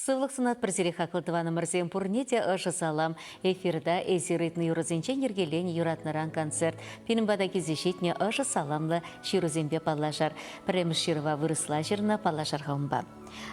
Сывлӑх сунатпӑр сире, хаклӑ тӑванӑмӑрсем, пурне те ӑшӑ салам. Эфирта эсир ыйтнӑ юрӑсенчен йӗркеленӗ юратнӑран концерт. Пирӗн пата килсе ҫитнӗ ӑшӑ саламлӑ ҫырусемпе паллашар. Пӗрремӗш ҫырӑва вырӑсла ҫырнӑ, паллашар-ха унпа.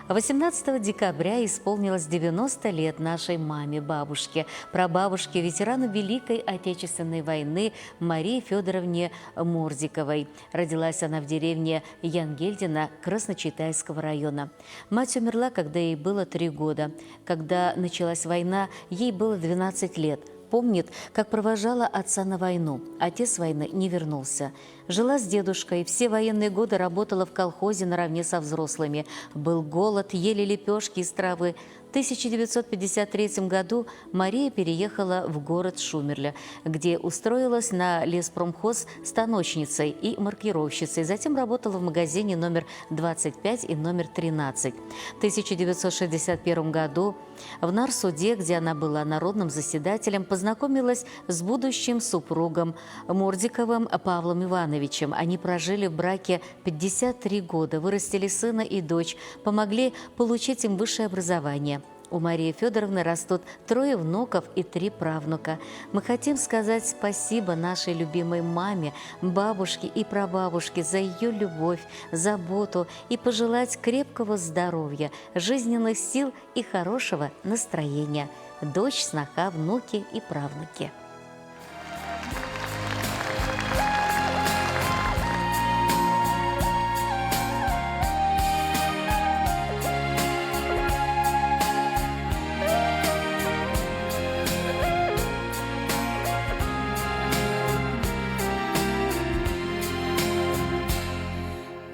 18 декабря исполнилось 90 лет нашей маме, бабушке, прабабушке, ветерану Великой Отечественной войны Марии Федоровне Мордиковой. Родилась она в деревне Янгельдина Красночитайского района. Мать умерла, когда ей было 3 года. Когда началась война, ей было 12 лет. Помнит, как провожала отца на войну. Отец с войны не вернулся. Жила с дедушкой, все военные годы работала в колхозе наравне со взрослыми. Был голод, ели лепешки из травы. В 1953 году Мария переехала в город Шумерля, где устроилась на леспромхоз станочницей и маркировщицей. Затем работала в магазине номер 25 и номер 13. В 1961 году в Нарсуде, где она была народным заседателем, познакомилась с будущим супругом Мордиковым Павлом Ивановичем. Они прожили в браке 53 года, вырастили сына и дочь, помогли получить им высшее образование. У Марии Федоровны растут трое внуков и три правнука. Мы хотим сказать спасибо нашей любимой маме, бабушке и прабабушке за ее любовь, заботу и пожелать крепкого здоровья, жизненных сил и хорошего настроения. Дочь, сноха, внуки и правнуки.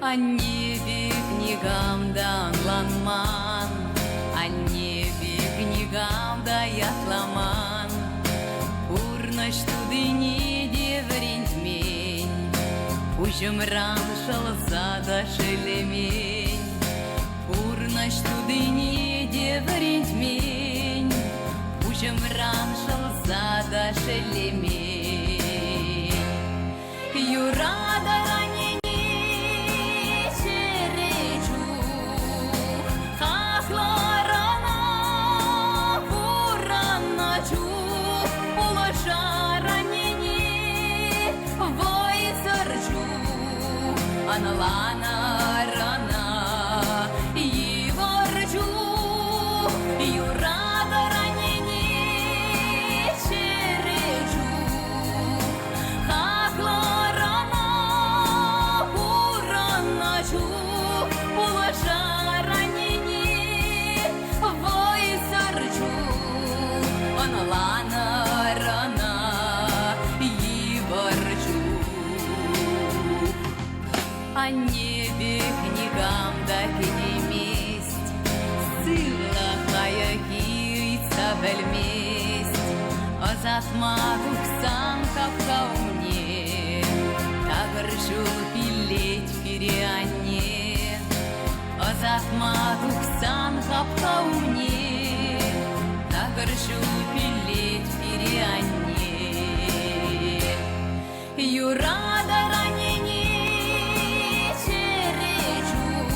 Анне пек никам та ӑнланман, анне пек никам та ятламан. Пурнӑҫ тутине те вӗрентмен, пуҫӑмран шӑлса та шеллемен. Пурнӑҫ тутине те вӗрентмен, пуҫӑмран шӑлса та шеллемен. Юратӑр аннене чӗре чух, хаклӑр ӑна пурӑннӑ чух, пулӑшар аннене вӑйсӑр чух, ӑнланӑр ӑна йывӑр чух. Юратӑр аннене чӗре чух, Хаклӑр ӑна пурӑннӑ чух, пулӑшар аннене вӑйсӑр чух, ӑнланӑр ӑна йывӑр чух. Анне пек никам та кӗтеймест, сывлӑх лайӑххи ыйтса пӗлмест. Ӑсатма тухсан хапха умне такӑр ҫул пиллет пире анне. Ӑсатма тухсан хапха умне такӑр ҫул пиллет пире анне. Юратӑр аннене чӗре чух,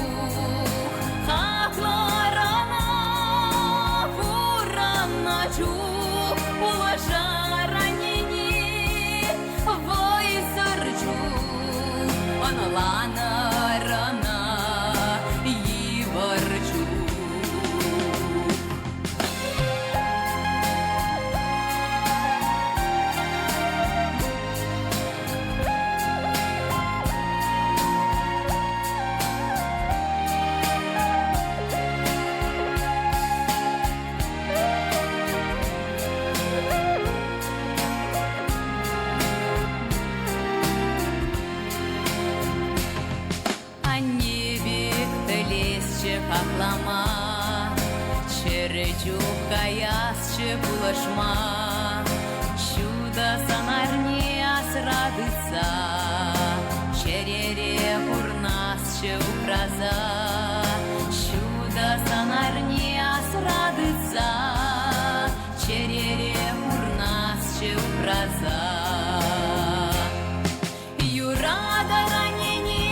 хаклӑр ӑна пурӑннӑ чух, пулӑшар аннене вӑйсӑр чух, ӑнланӑр ӑна йывӑр чух. Анне пек пӗлесчӗ хаклама, Чӗрӗ чух каясчӗ пулӑшма. Ҫутӑ сӑнарне асра тытса, Чӗрере пурнасчӗ упраса. Ҫутӑ сӑнарне асра тытса, Чӗрере пурнасчӗ упраса. Юратӑр аннене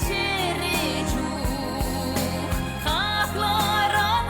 чӗре чух, хаклӑр ӑна.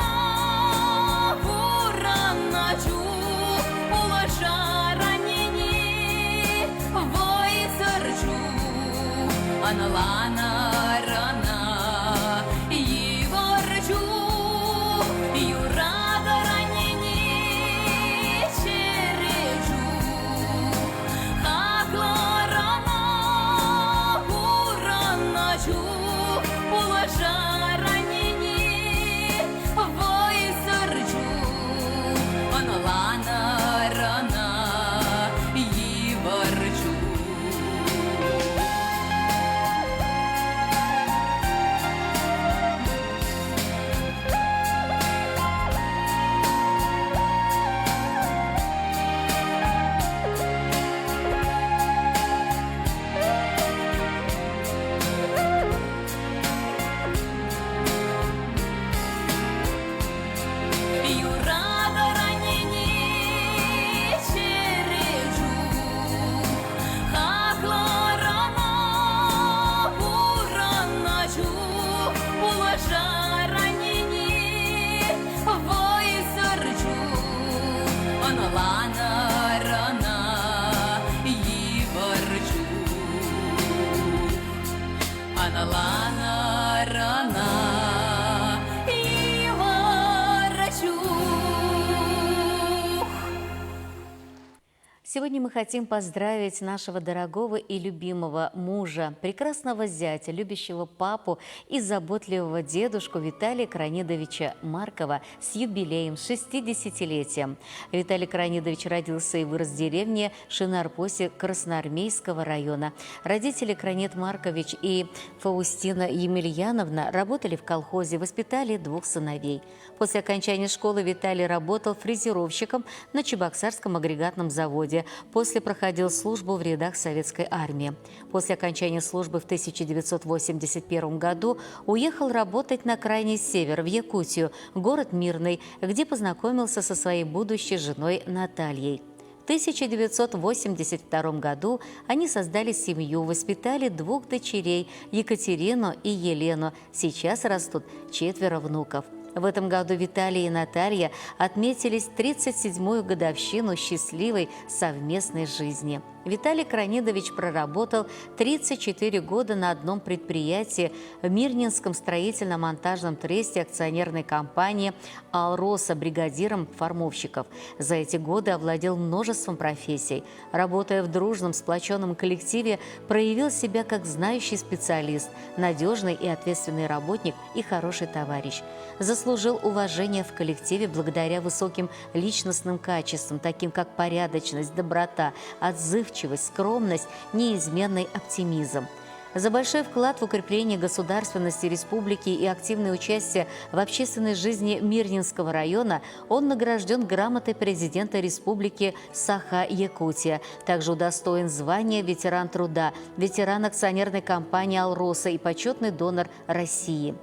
Сегодня мы хотим поздравить нашего дорогого и любимого мужа, прекрасного зятя, любящего папу и заботливого дедушку Виталия Кронидовича Маркова с юбилеем, 60-летием. Виталий Кронидович родился и вырос в деревне Шинарпосе Красноармейского района. Родители Кронид Маркович и Фаустина Емельяновна работали в колхозе, воспитали двух сыновей. После окончания школы Виталий работал фрезеровщиком на Чебоксарском агрегатном заводе. После проходил службу в рядах советской армии. После окончания службы в 1981 году уехал работать на крайний север, в Якутию, город Мирный, где познакомился со своей будущей женой Натальей. В 1982 году они создали семью, воспитали двух дочерей – Екатерину и Елену. Сейчас растут четверо внуков. В этом году Виталий и Наталья отметились 37-ю годовщину счастливой совместной жизни. Виталий Кронидович проработал 34 года на одном предприятии в Мирнинском строительно-монтажном тресте акционерной компании «Алроса» бригадиром формовщиков. За эти годы овладел множеством профессий. Работая в дружном, сплоченном коллективе, проявил себя как знающий специалист, надежный и ответственный работник и хороший товарищ. Заслужил уважение в коллективе благодаря высоким личностным качествам, таким как порядочность, доброта, отзывчивость, скромность, неизменный оптимизм. За большой вклад в укрепление государственности республики и активное участие в общественной жизни Мирнинского района он награжден грамотой президента республики Саха-Якутия. Также удостоен звания ветеран труда, ветеран акционерной компании «Алроса» и почетный донор России.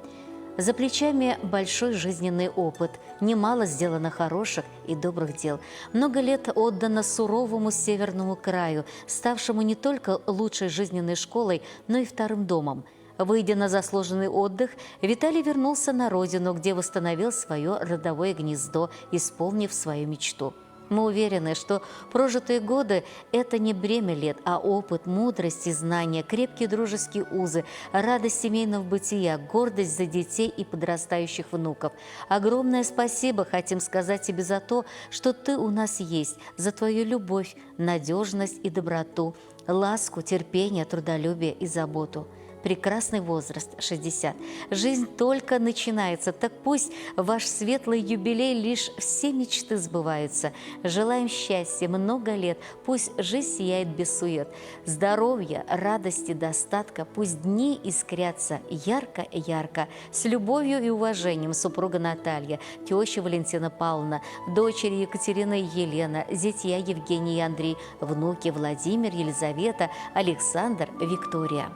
За плечами большой жизненный опыт, немало сделано хороших и добрых дел. Много лет отдано суровому северному краю, ставшему не только лучшей жизненной школой, но и вторым домом. Выйдя на заслуженный отдых, Виталий вернулся на родину, где восстановил свое родовое гнездо, исполнив свою мечту. Мы уверены, что прожитые годы – это не бремя лет, а опыт, мудрость и знания, крепкие дружеские узы, радость семейного бытия, гордость за детей и подрастающих внуков. Огромное спасибо хотим сказать тебе за то, что ты у нас есть, за твою любовь, надежность и доброту, ласку, терпение, трудолюбие и заботу. Прекрасный возраст – 60. Жизнь только начинается, так пусть ваш светлый юбилей лишь все мечты сбываются. Желаем счастья, много лет, пусть жизнь сияет без сует. Здоровья, радости, достатка, пусть дни искрятся ярко-ярко. С любовью и уважением супруга Наталья, теща Валентина Павловна, дочери Екатерина и Елена, зятья Евгений и Андрей, внуки Владимир, Елизавета, Александр, Виктория.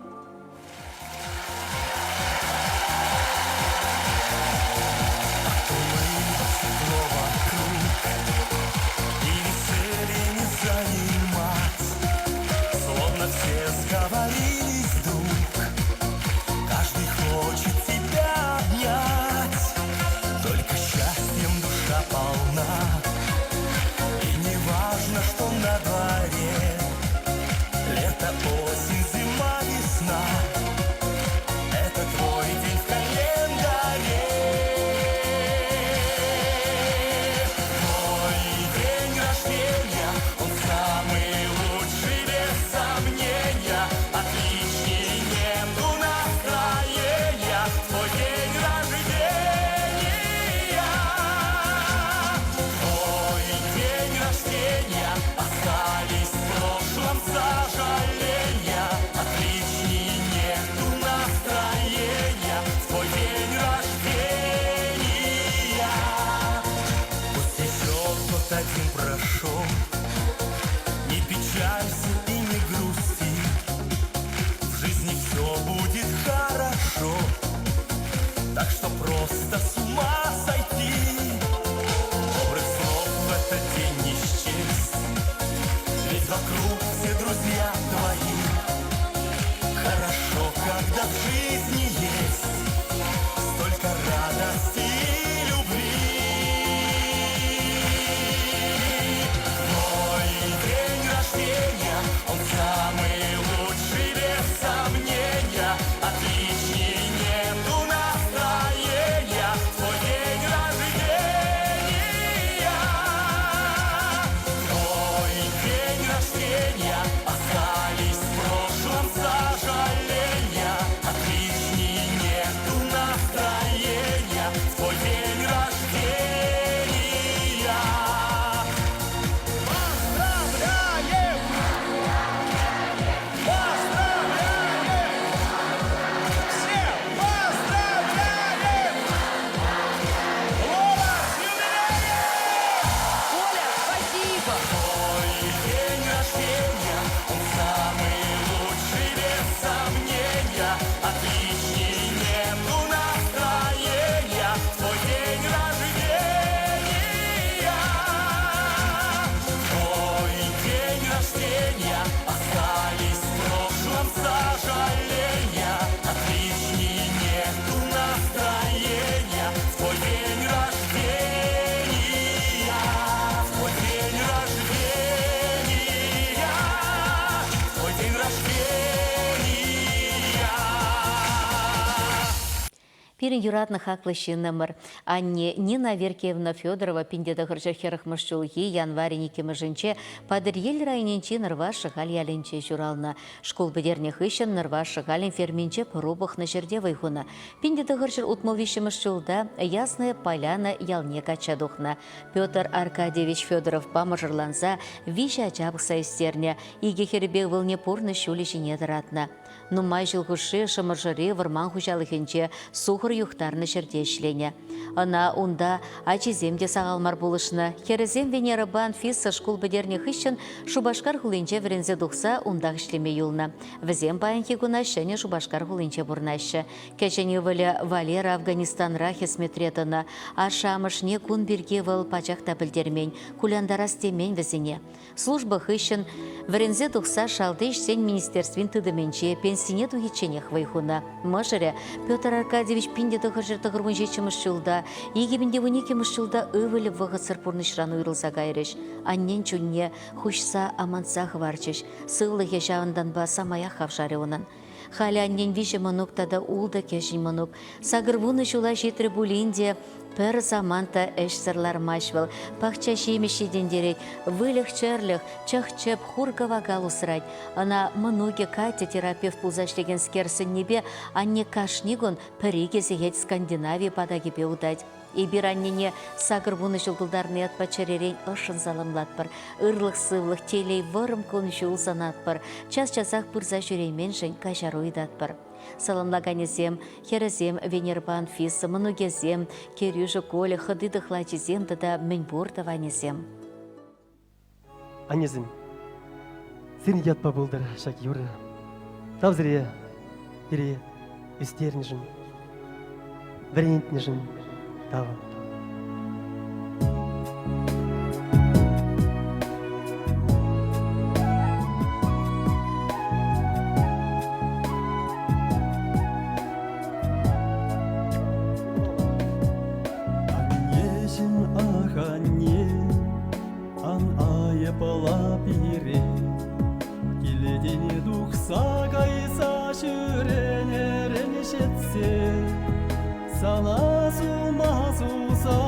Пирӗн юратнӑ хаклӑ ҫыннӑмӑр, анне Нина Аверкиевна Федорова 1940 ҫулхи январӗн иккӗмӗшӗнче Патӑрьел районӗнчи Нӑрваш Шӑхаль ялӗнче ҫуралнӑ. Шкул пӗтернӗ хыҫҫӑн Нӑрваш Шӑхалӗн ферминче пӑру пӑхнӑ ҫӗрте вӑй хунӑ. 1963 ҫулта Ясная Поляна ялне качча тухнӑ. Петр Аркадьевич Федоровпа мӑшӑрланса виҫӗ ача пӑхса ӳстернӗ, икӗ хӗрӗпе ывӑлне пурнӑҫ ҫулӗ ҫине тӑратнӑ. Нумай ҫул хушши Шӑмӑршӑри вӑрман хуҫалӑхӗнче сухӑр юхтарнӑ ҫӗрте ӗҫленӗ. Ӑна унта ачисем те сахал мар пулӑшнӑ. Хӗрӗсем Венерӑпа Анфиса шкул пӗтернӗ хыҫҫӑн Шупашкар хулинче вӗренсе тухса унтах ӗҫлеме юлнӑ. Вӗсем паянхи куна Ҫӗнӗ Шупашкар хулинче пурӑнаҫҫӗ. Кӗҫӗн ывӑлӗ Валера Афганистанра хӗсметре тӑнӑ. Ашшӗ-амӑшне кун пирки вӑл пачах та пӗлтермен, кулянтарас темен вӗсене. Служба хыҫҫӑн вӗренсе тухса Шалти ӗҫсен министерствин тытӑмӗнче пенсине тухичченех вӑй хунӑ. Мӑшӑрӗ Петр Аркадьевич 1997 ҫулта, 2012 ҫулта ывӑлӗ вӑхӑтсӑр пурнӑҫран уйрӑлса кайрӗҫ. Аннен чунне хуҫса амантса хӑварчӗҫ. Сывлӑхӗ ҫавӑнтанпа самаях хавшарӗ унӑн. Халӗ аннен виҫӗ мӑнук тата ултӑ кӗҫӗн мӑнук. 80 ҫула ҫитрӗ пулин те пӗр самант та ӗҫсӗр лармасть вӑл. Пахча ҫимӗҫ ҫитӗнтерет, выльӑх-чӗрлӗх, чӑх-чӗп, хур-кӑвакал усрать. Ӑна мӑнукӗ Катя терапевт пулса ӗҫлекенскер сӗннипе анне кашни кун пӗр-икӗ сехет Скандинави патакӗпе утать. Эпир аннене 80 ҫул тултарнӑ ятпа чӗререн ӑшшӑн саламлатпӑр. Ырлӑх-сывлӑх, телей, вӑрӑм кун-ҫул сӑнатпӑр. Час-часах пырса ҫӳрейменшӗн каҫару ыйтатпӑр. Саламлаканӗсем, хӗрӗсем Венерпа Анфиса, мӑнукӗсем, кӗрӳшӗ Коля, хӑти-тӑхлачисем тата мӗнпур тӑванӗсем. Аннесем, сирӗн ятпа пултӑр ҫак юрӑ. Тав сире, пире ӳстернӗшӗн, вӗрентнӗшӗн тав. Аннеҫӗм, ах, анне, Ан айӑпла пире, килтен тухса кайса ҫӳренӗрен ҫитсе, сана сума суса,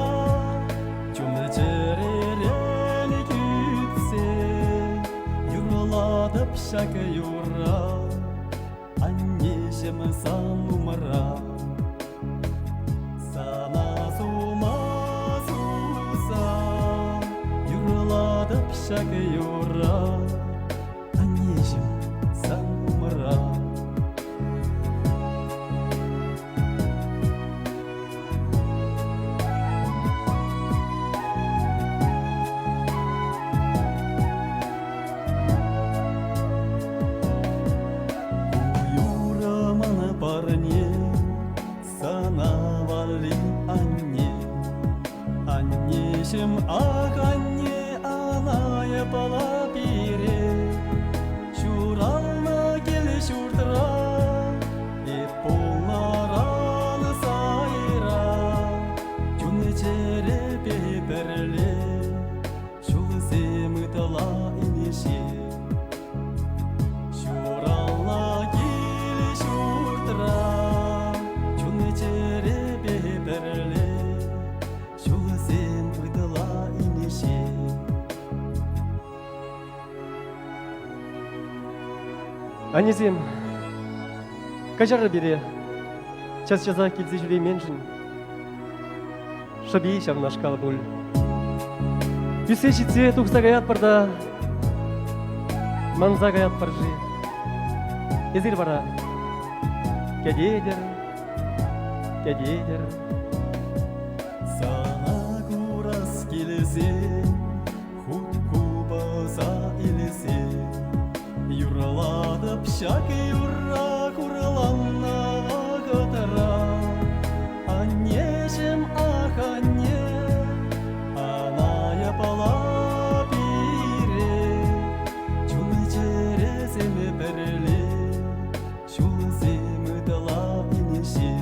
чун-чӗререн кӳтсе, юрлатӑп ҫак юрра, аннеҫӗм сан умра. Сана сума суса юрлатӑп ҫак юрра, аннеҫӗм сан умра. Юрӑ ман парне, сана валли анне. Аннеҫӗм, ах, анне, ана пала пире. Ҫуралнӑ кил-ҫуртра эп пулнӑран сайра. Чун-чӗрепе пӗрле ҫулсем ытла инҫе. Ҫуралнӑ кил-ҫуртра чун-чӗрепе пӗрле ҫулсем ытла инҫе. Аннесем, каҫарӑр пире час-часах килсе ҫӳрейменшӗн. Шӑпи ҫавнашкал пуль. Ӳссе ҫитсе тухса каятпӑр та манса каятпӑр-ши? Эсир вара кӗтетӗр, кӗтетӗр. Сана курас килсен, хут купӑса илсе, юрлатӑп ҫак юрра хурланнӑ вӑхӑтра. Аннеҫӗм, ах, анне, ана япала пире, чун-чӗресем пӗрле, ҫулсем ытла инҫе.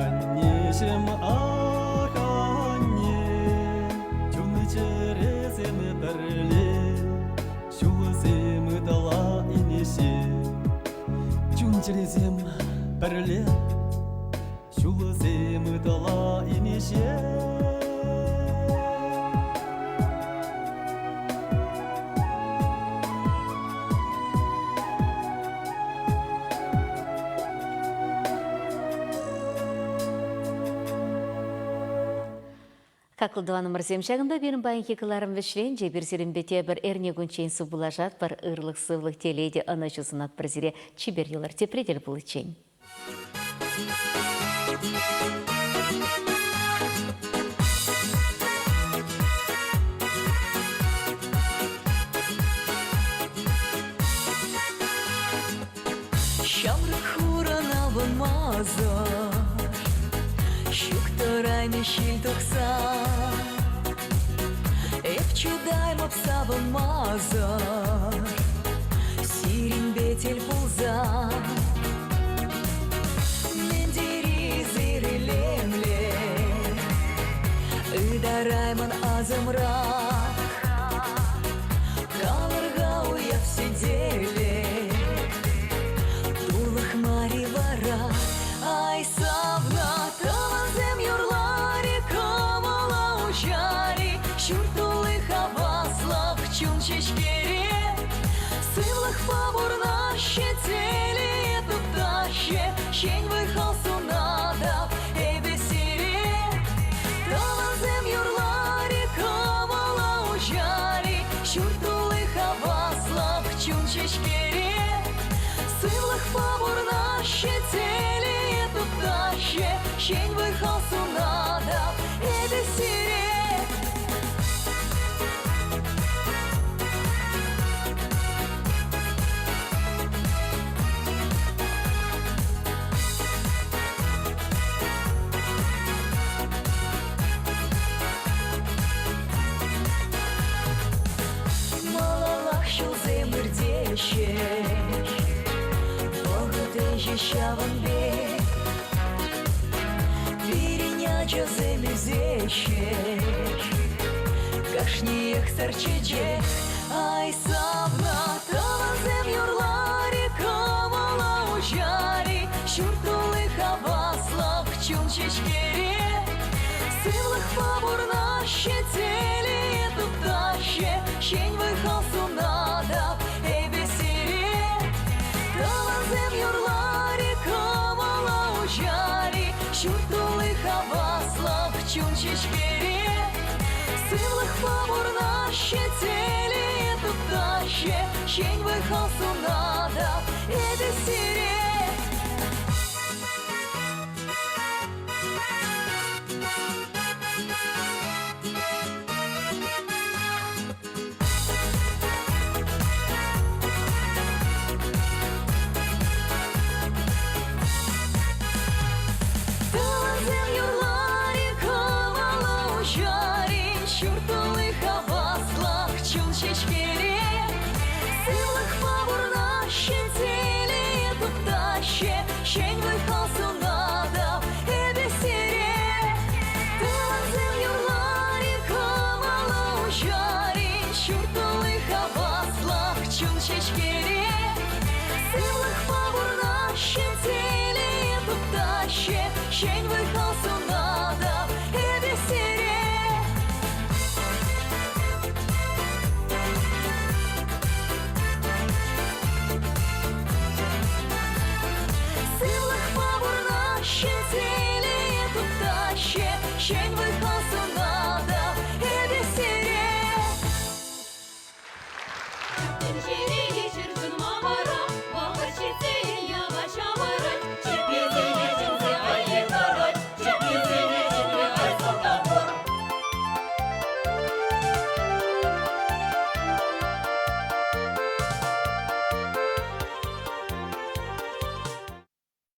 Аннеҫӗм, ах, анне, чун-чӗресем пӗрле, ҫулсем ытла инҫе. Ҫулсем ытла инҫе. Хаклӑ тӑванӑмӑрсем, ҫакӑнпа пирӗн паянхи кӑларӑм вӗҫленчӗ. Эпир сирӗнпе тепӗр эрнекунччен сывпуллашатпӑр. Ырлӑх-сывлӑх, телей те ӑнӑҫу сунатпӑр сире. Чипер юлӑр, тепре тӗл пуличчен. Ҫамрӑк хурӑн авӑнмасӑр, Ҫук тӑраймӗ ҫил тухса. Эп чӑтаймӑп савӑнмасӑр, Сирӗнпе тӗл пулса. Мӗн тери сир илемлӗ, Ытараймӑн асӑмра. Калӑр-ха уяв сӗтелӗ, Тулӑх мар-и вара? Ай, савнӑ тӑвансем юрлари, кӑмӑла уҫари, Ҫурт тулли хаваслӑх, чун ҫеҫкере. Сывлӑхпа пурӑнаҫҫӗ, телее туптаҫҫӗ, Ҫӗн вӑй-хал сунатӑп эпӗ сире. Тӑвансем юрлари, кӑмӑла уҫари, Ҫурт тулли хаваслӑх, чун ҫеҫкере. Сывлӑхпа пурӑнаҫҫӗ, телее туптаҫҫӗ, Ҫӗн вӑй-хал сунатӑп эпӗ сире. Малаллах ҫулсем иртеҫҫӗ, Вӑхӑт ӗҫӗ ҫавӑн пек. Пирӗн ачасем ӳсеҫҫӗ, Кашниех сар чечек. Ай, савнӑ тӑвансем юрлари, кӑмӑла уҫари, Ҫурт тулли хаваслӑх, чун ҫеҫкере. Сывлӑхпа пурӑнаҫҫӗ, телее туптаҫҫӗ, Ҫӗн вӑй-хал сунатӑп эпӗ сире. Тӑвансем юрлари, кӑмӑла уҫари, Ҫурт тулли хаваслӑх, чун ҫеҫкере. Сывлӑхпа пурӑнаҫҫӗ, телее туптаҫҫӗ, Ҫӗн вӑй-хал сунатӑп эпӗ сире. Тӑвансем юрлари, кӑмӑла уҫари, Ҫурт тулли хаваслӑх, чун ҫеҫкере. Сывлӑхпа пурӑнаҫҫӗ, телее туптаҫҫӗ, Ҫӗн вӑй-хал сунатӑп эпӗ сире. Тӑвансем юрлари, кӑмӑла уҫари, Ҫурт тулли хаваслӑх, чун ҫеҫкере. Сывлӑхпа пурӑнаҫҫӗ, телее туптаҫҫӗ, Ҫӗн вӑй-хал сунатӑп эпӗ сире. Сывлӑхпа пурӑнаҫҫӗ, телее туптаҫҫӗ, Ҫӗн вӑй-хал сунатӑп эпӗ сире. Тӗнчере.